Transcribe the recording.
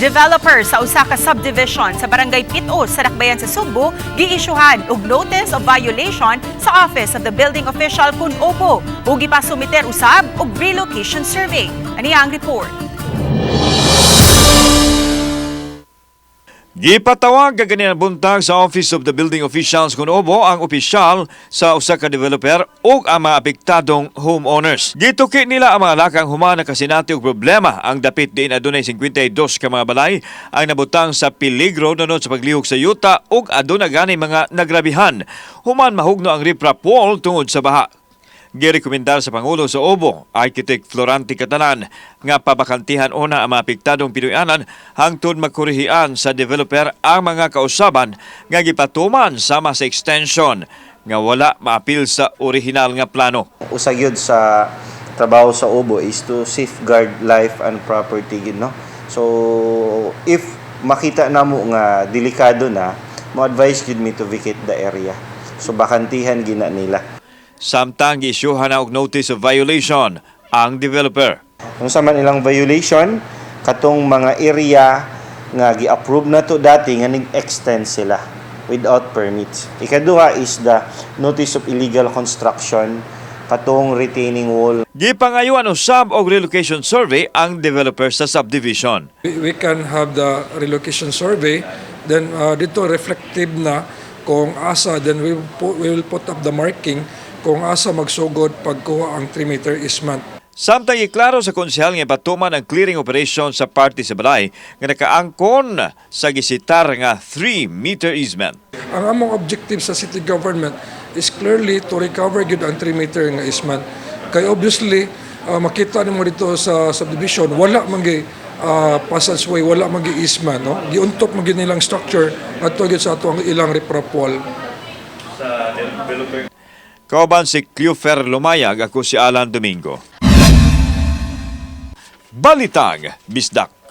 Developer sa usa ka subdivision sa Barangay Pit-o sa Dakbayan sa Sugbo giisyuhan og notice of violation sa Office of the Building Official kun Obo ug gipasumiter usab og relocation survey. Aniya ang report. Gipatawag kaganinang buntag sa Office of the Building Officials kun Obo ang opisyal sa usa ka developer ug ang mga apektadong homeowners. Gituki nila ang mga lakang human nakasinati og problema ang dapit diin adunay 52 ka mga balay ang nabutang sa peligro nunod sa paglihok sa yuta ug aduna gani mga nagrabihan human mahugno ang riprap wall tungod sa baha. Girekomendar sa Pangulo sa Obo, Architect Florante Catalan, nga pabakantihan una ang mga apektadong Pinoyanan hangtod makurihian sa developer ang mga kausaban nga gipatuman sama sa extension nga wala maapil sa orihinal nga plano. Usa gyud sa trabaho sa Obo is to safeguard life and property gyud, no? So if makita namo nga delikado na, mo advise gyud mi to vacate the area. So bakantihan gina nila. Samtang giisyuhan na og notice of violation ang developer. Kung sa man ilang violation, katong mga area nga gi-approve na to dati nga nig-extend sila without permits. Ikaduha is the notice of illegal construction, katong retaining wall. Gipangayuan usab og relocation survey ang developer sa subdivision. We can have the relocation survey, then dito reflective na kung asa, then we will put up the marking kung asa magsugod pagkuha ang 3-meter easement. Samtang iklaro sa konsehal nga ipatuman ang clearing operation sa parte sa balay nga nakaangkon sa gisitar nga 3-meter easement. Ang among objective sa city government is clearly to recover gyud ang 3-meter nga easement. Kay obviously, makita nimo dito sa subdivision, wala man gyud passageway, wala man gyud easement, no? Giuntok man gyud nilang structure ngadto gyud sa ato ang ilang riprap wall. Kauban si Clufer Lumayag, ako si Alan Domingo. Balitang Bisdak.